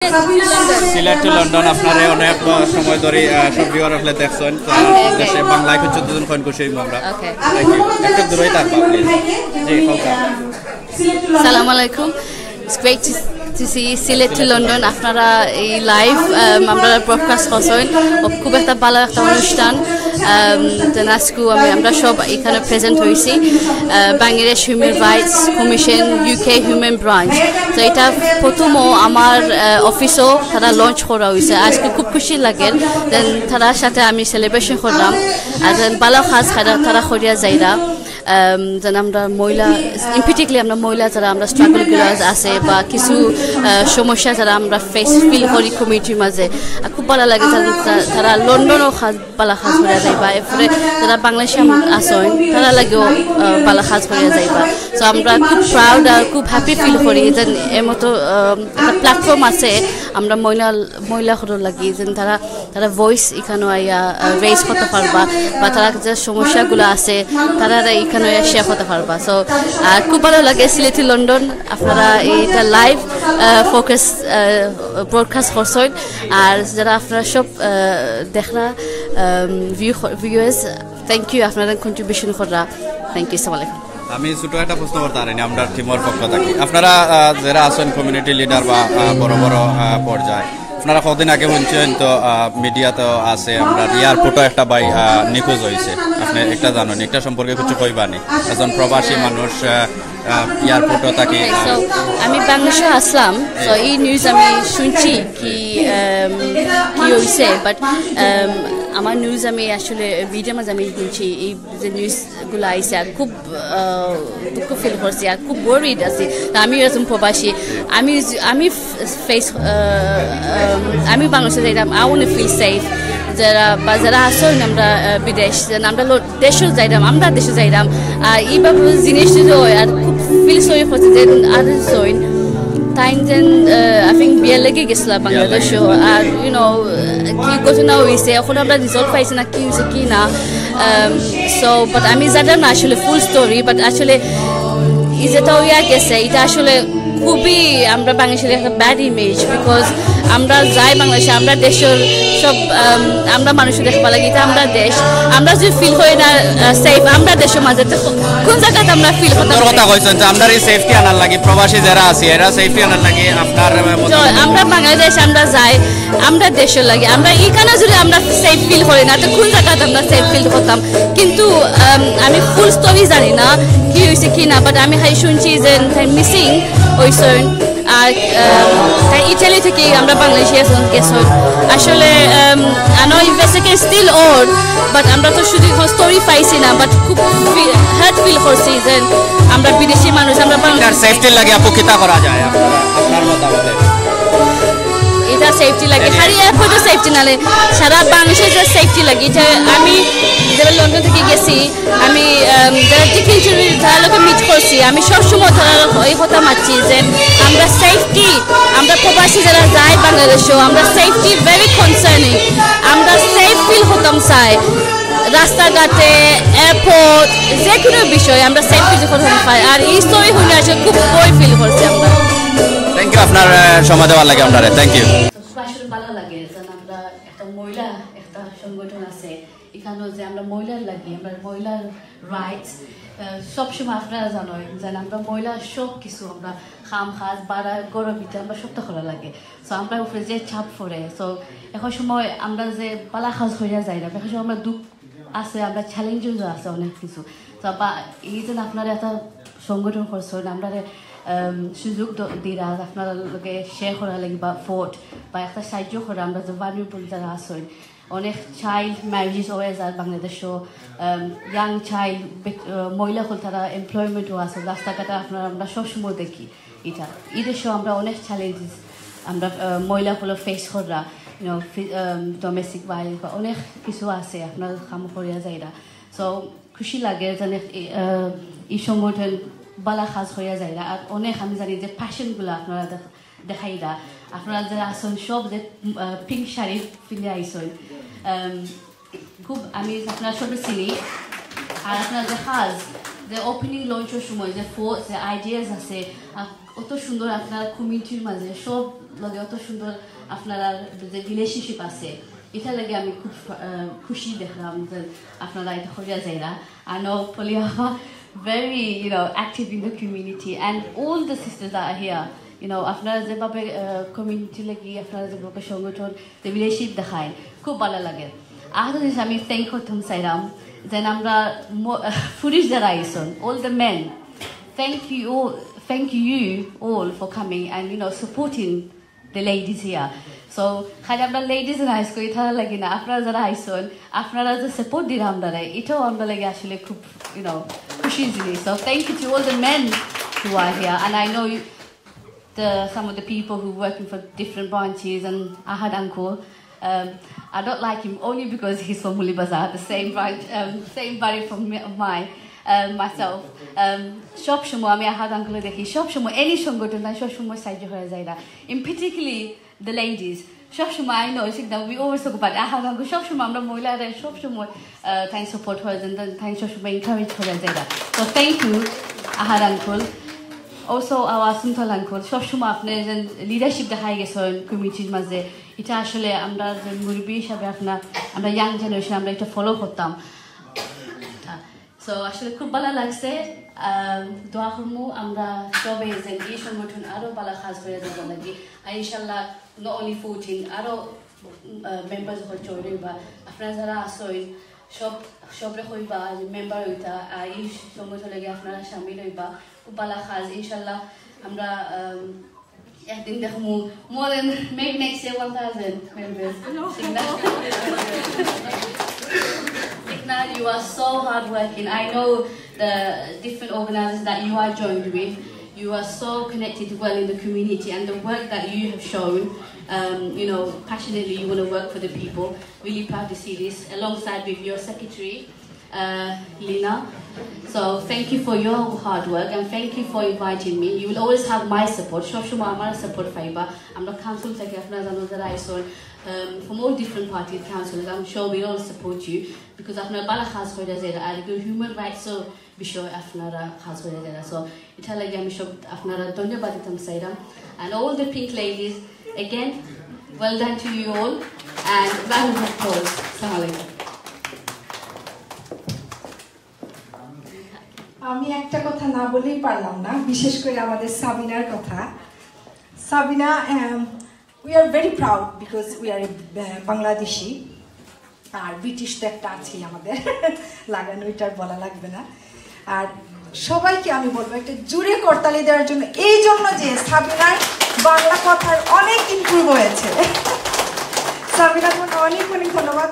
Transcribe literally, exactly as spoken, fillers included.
Sylhet to London আপনারে অনেক, আহ, সময় ধরি, আহ, সব ভিউয়ার আসলে দেখছইন। তো, আহ, দেশে বাংলায় কিছু দুজন কইন খুশি হইমু আমরা। ওকে। Thank you. একটু দূরেই থাকবা, প্লিজ। জি, ওকে। সালাম আলাইকুম। It's great to, to see Sylhet two London. আপনারা এই লাইভ, আম, আমরা ব্রডকাস্ট করছইন। ও খুব একটা ভালো একটা অনুষ্ঠান। আম, যেন আজকে আমি, আমরা সব এখানে প্রেজেন্ট হইছি। Ah, Bangladesh human rights commission UK human branch. তো এটা প্রথমও আমার, আহ, অফিসও তারা লঞ্চ করা হইছে। আজকে খুব খুশি লাগে। দেন তারার সাথে আমি সেলিব্রেশন করলাম। আর দেন ভালো কাজ তারা, তারা করিয়া যাইরা। আম, যেন আমরা মহিলা, ইন পার্টিকুলার আমরা মহিলা যারা আমরা স্ট্রাগল গুলো আছে বা কিছু, আহ, সমস্যা যারা আমরা ফেস ফিল করি কমিউনিটির মাঝে, আর খুব ভালো লাগে তারা, তারা, তারা লন্ডনও কাজ, ভালো কাজ করিয়া যাইবা, এরপরে যারা বাংলাদেশে আম-, আছেন তারা লাগেও, আহ, ভালো কাজ করিয়া যাইবা। তো আমরা খুব প্রাউড আর খুব হ্যাপি ফিল করি যে এর মতো, আহ, একটা প্ল্যাটফর্ম আছে আমরা মহিলা, মহিলা হলো লাগি যেন তারা তারা ভয়েস এখানে আইয়া, আহ, রেজ করতে পারবা বা তারা যে সমস্যাগুলো আছে তারা এখানে আইয়া শেয়ার করতে পারবা। সো খুব ভালো লাগে সিলেট টু লন্ডন, আপনারা এইটা লাইভ ফোকাস ব্রডকাস্ট করছইন। আর যারা আপনারা সব, আহ, দেখরা, ভিউ ভিউয়ার্স, থ্যাংক ইউ, আপনারা কন্ট্রিবিউশন কররা। Thank you. আসসালামু আলাইকুম। আমি ছোট একটা প্রশ্ন করতে পারি না, আমরা টিমর পক্ষ থাকি। আপনারা, আহ, যারা আছেন কমিউনিটি লিডার বা, আহ, বড় বড়, আহ, পর্যায়ে, আপনারা কদিন আগে শুনছেন তো, আহ, মিডিয়া তো আছে, আমরা এয়ারপোর্টও একটা ভাই, আহ, নিখোঁজ হয়েছে। আপনি একটা জানেন, একটা সম্পর্কে কিছু কইবানি? একজন প্রবাসী মানুষ, আহ, আহ, এয়ারপোর্টও থাকি। ওকে, সো আমি বাংলাদেশে আসলাম, তো এই নিউজ আমি শুনছি কি, আম, কি হইছে, বাট আমার নিউজ আমি আসলে ভিডিওর মাঝে আমি শুনছি, এই যে নিউজগুলো আইছে, আর খুব, আহ, দুঃখ ফিল করছি, আর খুব ওয়ারিড আছি। তা আমি একজন প্রবাসী, আমি, আমি ফেস, আমি বাংলাদেশে যাইতাম, আই ওয়ান্ট ফিল সেফ। যারা বা যারা আছেন আমরা, আহ, বিদেশ, যেন আমরা লো-, দেশে যাইতাম, আমরা দেশে যাইতাম। আর এইভাবে জিনিস যদি হয়, আর খুব ফিল সরি করছে যে আর সইন টাইম যেন, আহ, আই থিঙ্ক বিয়ার লেগে গেছিল বাংলাদেশও। আর ইউ নো কি ঘটনা হয়েছে এখন আমরা রিজাল্ট পাইছি না, কি হয়েছে কি না। সো বাট আমি জানি না আসলে ফুল স্টোরি, বাট আসলে এই যেটা হইয়া গেছে এটা আসলে খুবই আমরা বাংলাদেশের একটা ব্যাড ইমেজ, বিকজ আমরা যাই বাংলাদেশে, আমরা দেশের সব, আম, আমরা মানুষের দেখবা লাগে, এটা আমরা দেশ। আমরা যদি ফিল করি না সেফ আমরা দেশের মাঝে, তো কোন জায়গাতে আমরা ফিল করতাম? সুন্দর কথা কইছেন যে আমরা এই সেফটি আনার লাগি, প্রবাসী যারা আছি এরা সেফটি আনার লাগি আপনার, আহ, মতামত? আমরা বাংলাদেশ, আমরা যাই, আমরা দেশের লাগি, আমরা এখানে যদি আমরা সেফ ফিল করি না, তো কোন জায়গাতে আমরা সেফ ফিল করতাম? কিন্তু, আম, আমি ফুল স্টোরি জানি না কি হয়েছে কি না, বাট আমি খালি শুনছি যে তাই মিসিং হইছেন। আর, আম, তাই ইটালি থেকে আমরা বাংলাদেশে এখন গেছেন। আসলে, আম, আনো ইনভেস্টিগেশন স্টিল অন, বাট আমরা তো শুধু এখন স্টোরি পাইছি না, বাট খুব হার্ট ফিল করছি যে আমরা বিদেশি মানুষ, আমরা বাংলাদেশ। তার সেফটির লাগি আপু কিতা করা যায় আপনার, আপনার মতামতে? এটা সেফটি লাগে, খালি এয়ারপোর্টে সেফটি নালে সারা বাংলাদেশে যে সেফটি লাগে। এটা আমি যেবার লন্ডন থেকে গেছি, আমি, আম, যারা টিকিট তারা লোকে মিট করছি, আমি সবসময় তারা এই কথা মারছি যে আমরা সেফটি, আমরা প্রবাসী যারা যাই বাংলাদেশও আমরা সেফটি ভেরি কনসার্নিং, আমরা সেফ ফিল হতাম চাই। রাস্তাঘাটে, এয়ারপোর্ট, যে কোনো বিষয়ে আমরা সেফ ফিল করতাম পাই। আর এই স্টোরি শুনে আসলে খুব ভয় ফিল করছি আমরা। থ্যাংক ইউ আপনার, আহ, সময় দেওয়ার লাগি আমরা। Thank you. আসলে ভালো লাগে যেন আমরা একটা মহিলা একটা সংগঠন আছে এখানে, যে আমরা মহিলার লাগি, আমরা মহিলার রাইটস সবসময় আপনারা জানো যেন আমরা মহিলার সব কিছু আমরা কাম কাজ বাড়া গরম ভিতরে আমরা সবটা করা লাগে। সো আমরা উপরে যে চাপ পড়ে, সো এখন সময় আমরা যে বালা কাজ করিয়া যাই না, এখন সময় আমরা দুঃখ আছে, আমরা চ্যালেঞ্জেস আছে অনেক কিছু। তো বা এই যে আপনারা একটা সংগঠন করছেন, আমরা সুযোগ দ-, দিরা আপনারা লোকে শেয়ার করা লাগি বা ভোট বা একটা সাহায্য করা, আমরা যে ভালনারেবল যারা আছেন, অনেক চাইল্ড ম্যারেজেস হয়ে যায় বাংলাদেশও, ইয়াং চাইল্ড মহিলা হল তারা এমপ্লয়মেন্টও আছে, রাস্তাঘাটে আপনারা আমরা সবসময় দেখি। এটা এই দেশেও আমরা অনেক চ্যালেঞ্জেস আমরা, আহ, মহিলা হলো ফেস করা, ইউনো, ডোমেস্টিক ভায়োলেন্স বা অনেক কিছু আছে আপনার কাম করিয়া যাইরা। সো খুশি লাগে যেন এই, আহ, এই সংগঠন বালা কাজ করিয়া যাইরা। আর অনেক আমি জানি যে প্যাশনগুলো আপনারা দেখ-, দেখাইরা। আপনারা যারা আছেন সব যে, আহ, পিঙ্ক শাড়ি পিন্ধে আইছেন, আম, খুব আমি আপনারা সবে চিনি। আর আপনারা যে কাজ যে ওপেনিং লঞ্চর সময় যে ফোর যে আইডিয়াস আছে, আর অত সুন্দর আপনার কমিউনিটির মাঝে সব লগে অত সুন্দর আপনার যে রিলেশনশিপ আছে, এটার লাগি আমি খুব আহ, খুশি দেখলাম যে আপনারা এটা করিয়া যাইরা। I know Polia very, you know, active in the community, and all the sisters that are here, you know, আপনারা যেভাবে কমিউনিটি লাগি আপনারা যেভাবে সংগঠন যে রিলেশনশিপ দেখায়, খুব ভালো লাগে। আর একটা জিনিস আমি থ্যাংক করতাম চাইলাম যে আমরা ম- পুরুষ যারা আইসন, all the men, thank you all, thank you all for coming and, you know, supporting the ladies here. So খালি আমরা লেডিজ রাইজ করি তারা লাগি না, আপনারা যারা আইসন, আপনারা যে সাপোর্ট দিরা আমরারে, এটাও আমরা লাগি আসলে খুব, you know, খুশির জিনিস। So thank you to all the men who are here, and I know you, the some of the people who working for different branches and Ahad uncle. Um, I don't like him only because he's from Mulibazar, the same branch, um, same body from me, my um, myself. Um, সব সময় আমি আহাদ আঙ্কলে দেখি, সব সময় এনি সংগঠন নাই, সব সময় সাহায্য হয়ে যায় না। In particularly the ladies, সব সময় I know, ঠিক না, we always talk about আহাদ আঙ্কল, সব সময় আমরা মহিলারা সব সময় তাই সাপোর্ট হয়ে যান, তাই সব সময় এনকারেজ হয়ে যায় না। So thank you Ahad uncle. Also our সুন্তল আঙ্কল, সব সময় আপনি যে লিডারশিপ দেখাই গেছেন কমিউনিটির মাঝে, এটা আসলে আমরা যে মুরব্বী হিসাবে আপনার, আমরা ইয়াং জেনারেশন, আমরা এটা ফলো করতাম। সো আসলে খুব ভালো লাগছে। আম, দোয়া করমু আমরা সবে যেন এই সংগঠন আরো ভালো কাজ করে যাওয়ার লাগি। আর ইনশাল্লাহ not only fourteen, আরো মেম্বার যখন জয়েন হইবা, আপনারা যারা আছেন সব সবরে কইবা যে মেম্বার হইতা, আর এই সংগঠন লাগি আপনারা সামিল হইবা। খুব ভালো কাজ ইনশাল্লাহ। আমরা আম, একদিন দেখমু more than maybe next year one thousand members. Signa, you are so hardworking. I know the different organizers that you are joined with. You are so connected well in the community, and the work that you have shown, um, you know, passionately you want to work for the people. Really proud to see this alongside with your secretary, uh, Lina. So thank you for your hard work and thank you for inviting me. You will always have my support. সবসময় আমার সাপোর্ট পাইবা। আমরা কাউন্সিল থেকে আপনারা জানো যারা আইসন, um, from all different parties, councils, I'm sure we all support you because আপনারা ভালো কাজ করে যারা আর হিউম্যান রাইটসও বিষয়ে আপনারা কাজ করে যারা। সো এটা লাগে আমি সব আপনারা ধন্যবাদ দিতাম চাইলাম। And all the pink ladies, again, well done to you all and round of applause. আসসালামু আলাইকুম। আমি একটা কথা না বলেই পারলাম না, বিশেষ করে আমাদের সাবিনার কথা। Sabina, we are very proud because we are Bangladeshi, আর ব্রিটিশ তো একটা আছেই আমাদের লাগানো, এটা আর বলা লাগবে না। আর সবাইকে আমি বলবো একটা জোরে করতালি দেওয়ার জন্য, এই জন্য যে সাবিনার বাংলা কথার অনেক ইমপ্রুভ হয়েছে। সাবিনাকে অনেক অনেক ধন্যবাদ।